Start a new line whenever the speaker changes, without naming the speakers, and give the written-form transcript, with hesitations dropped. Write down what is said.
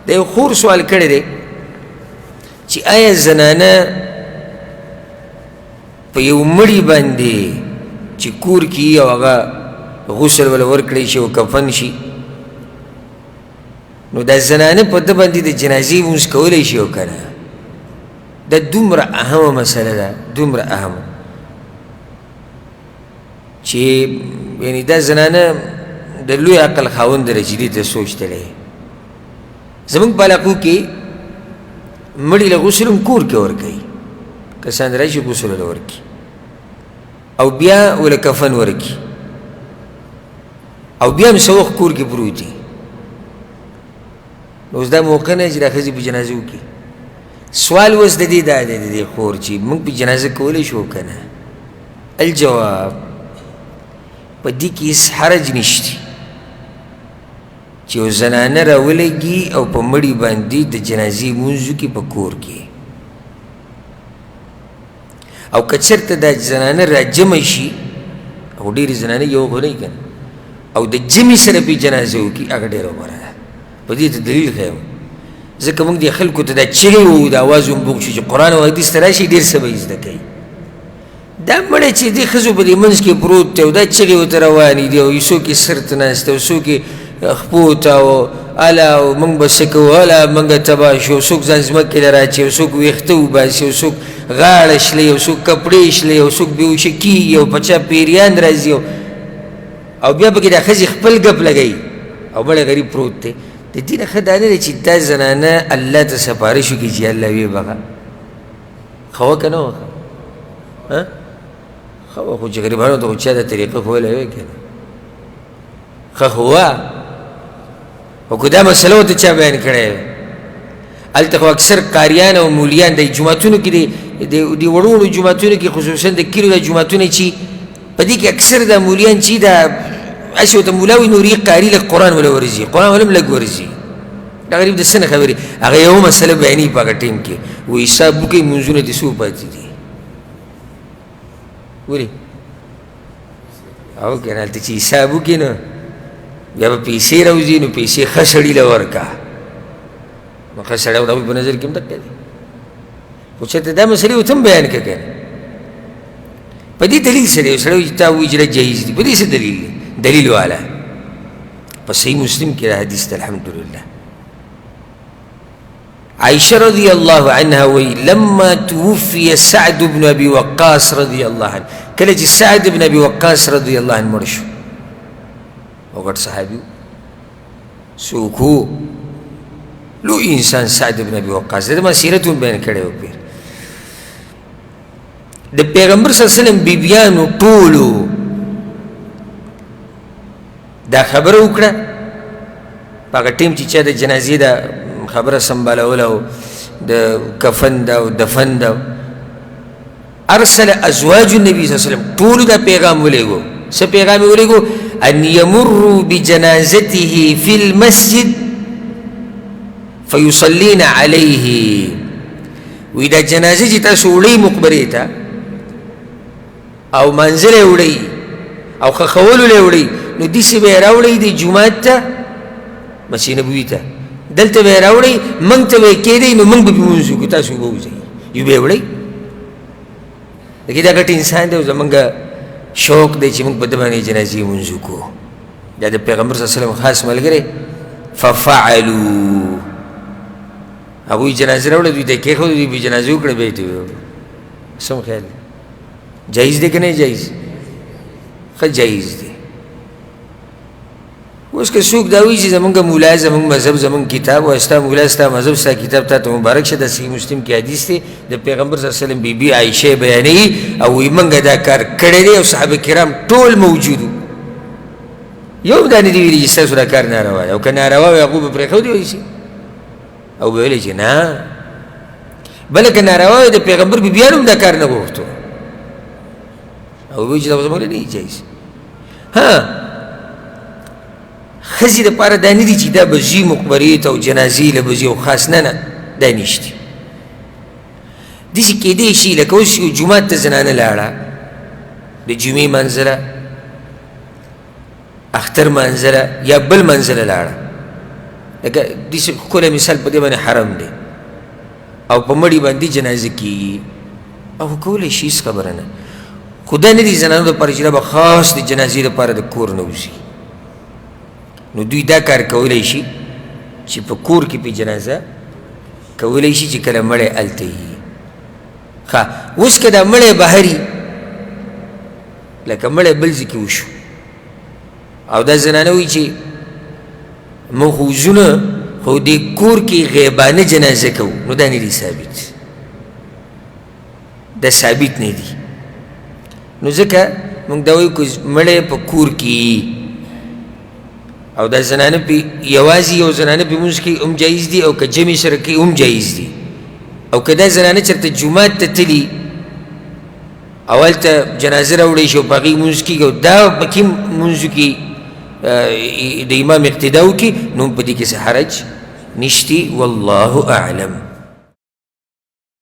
د یو خور سوال کړی دی چې آیا زنانه په یو مړي باندې چې کور کې او هغه غسل ولا ورکړی شي او کفن شي، نو دا زنانه په ده باندې د جنازې لمونځ کولی شي او که نه؟ دا دومره اهمه مسله ده، دومره اهمه چې یعنې دا زنانه د لوی عقل خاوند دی چې دې ته سوچ تللی. زموږ په علاقو کې مړي له غسل هم کور کې ورکوي، کسان راشي غسل له ورکړي او بیا وله کفن ورکړي او بیا هم څه وخت کور کې پروت وي. نو اوس دا موقع نه چې دا ښځې په جنازه وکړي. سوال اوس د دې دا دی، د دې خور چې موږ په جنازه کولی شو که نه؟ الجواب، په دې کې هېڅ حرج نشته چې یو زنانه راولېږي او په مړي باندې د جنازې لمونځ وکړي په کور کې، او که چېرته دا زنانه راجمع شي، او ډېرې زنانې یو خو نه وي که نه، او د جمع سره پرې جنازه وکړي، هغه ډېره غوره ده. په دې ته دلیل ښیم، ځکه موږ دې خلکو ته دا چغې ووهو، دا اواز هم بوق شي چې قرآن او حدیث ته راشي ډېر څه به یې زده کوي. دا مړی چې دې ښځو په دې منځ کې پروت دی او دا چغې ورته روانې دي، او یو څوک یې سر ته ناست دی او څوک یې خپو ته، او الا او موږ به څه کوو، الا موږ تباه شو، څوک ځان ځمکې له راچوي، او څوک ویښته وباسي، او څوک غاړه شلوي، او څوک کپړې شلوي، او څوک بېهوښه کېږي، او په چا پیریان راځي، او بیا پکې دا ښځې خپل ګپ لګوي او مړی غریب پروت دی. د دې نه ښه دا نه دی چې دا زنانه الله ته سفارش وکړي چې الله ویې بخښه. ښه وه که نه وه؟ ښه ښه وه، خو چې غریبانو ته خو چا دا طریقه ښوولی وی که نه؟ ښه خو وه، خو که دا مسله ورته چا بیان کړی وی. هلته خو اکثر قاریان او مولیان د جوماتونو کې د وړو وړو جوماتونو کې، خصوصا د کلیو د جوماتونو چې په دې کې اکثر دا مولیان چې دا هسې ورته مولا وي، نوري قاري لږ قرآن وله ورځي، قرآن وله هم لږ ورځي. دا غریب د څه نه خبرې، هغه یوه مسله بیانوي په هغه ټایم کې، وایي حساب وکړئ لمونځونه دې څو پاتې دي. ولې؟ او که نه هلته چې حساب وکړي نو بیا به پیسې راوځي، نو پیسې ښه سړي له ورکړه، نو ښه سړی خو د هغوی په نظر کې هم دقه دی. خو چېرته دا مسلې ورته هم بیان کړه که نه، په دې دلیل سره یو سړی وایي چې تا وایي چې دا جایز دي، په دې څه دلیل دی؟ دلیل والا په صحیح مسلم کې دا حدیث دی. الحمدلله. عائشة رضی الله عنها وی لما توفي سعد بن ابي وقاص رضی الله عنه، کله چې سعد بن ابي وقاص رضی الله عنه مړ شو، او غټ صحابي څوک و، لوی انسان سعد بن ابي وقاص، د ما سیرت هم بیان کړی و. پیر د پیغمبر صلی الله علیه وسلم بیبیانو ټولو دا خبره وکړه په هغه ټیم چې چا د جنازې دا خبره سمبالوله او د کفن ده او دفن ده، ارسل ازواج النبي صلی الله علیه وسلم ټولو دا پیغام ولېږو. څه پیغام یې ولېږو؟ ان یمروا بجنازته فی المسجد فیصلین علیه. وی دا جنازه چې تاسو وړئ مقبرې ته او منزل یې وړئ او ښخولو له یې وړئ، نو داسې به یې راوړئ د جومات ته، مسجد نبوي ته، دلته به یې راوړئ، موږ ته به یې کښېږدئ، نو موږ به پرې لمونځ وکړو، تاسو به وځئ، یو به یې وړئ. لکه دا غټ انسان دی او زمونږ شوق دی چې موږ په ده باندې جنازې لمونځ وکړو. دا د پیغمبر صلی الله علیه وسلم خاص ملګری. ففعلوا، هغوی جنازه راوړه، دوی ته یې کښېښوده، دوی پرې جنازه وکړه، بیا یې ترې ویوړه. سم خیال دی؟ جایز دی که نه جایز؟ ښه جایز دی. اوس که څوک دا وایي چې زمونږ مولا، زمونږ مذهب، زمونږ کتاب، او ستا مولا، ستا مذهب، ستا کتاب تا ته مبارک شه، د صحیح مسلم کې حدیث دی، د پیغمبر صلی الله علیه وسلم بیبي عایشه بیانوي او وایي مونږ دا کار کړی دی او صحابه کرام ټول موجود وو، یو هم دا نه دي ویلي چې ستاسو دا کار ناروا دی، او که ناروا وي هغوی به پرېښودی وای شي او به ویلی چې نه، بله که ناروا وي د پیغمبر بیبیانو هم دا کار نه غوښتو او وایي چې دا خو زموږ نه جایز. ها ښځې دپاره دا نه دي چې دا به ځي مقبرې ته او جنازې له به ځي او خاص، نه نه، دا نشته. داسې کېدی شي لکه اوس یو جومات ته زنانه لاړه د جمعې منځله، اختر منځله یا بل منځله لاړه، لکه داسې ښکلی مثال په دې باندې حرم دی او په مړي باندې جنازه کېږي، او کولی شي، هېڅ خبره نه. خو دا نه دي زنانو دپاره چې دا به خاص د جنازې دپاره د کور نه وځي. نو دوی دا کار کولی شي چې په کور کې پې جنازه کولی شي چې کله مړی هلته وي. ښه، اوس که دا مړی بهري، لکه مړی بل ځای کې وشو، او دا زنانه وایي چې موږ خو وځو نه، خو دې کور کې غیبانه جنازه کوو، نو دا نه دي ثابت، دا ثابت نه دي. نو ځکه موږ دا وایو که مړی په کور کې او دا زنانه پې یوازې یو زنانه پې مونځ کوي هم جایز دي، او که جمع سره کوي هم جایز دي. او که دا زنانه چېرته جومات ته تلي او هلته جنازه راوړی شي او په هغې لمونځ کېږي او دا پکې لمونځ وکړي، د امام اقتدا وکړي، نو هم په دې کې څه حرج نشتی. والله اعلم.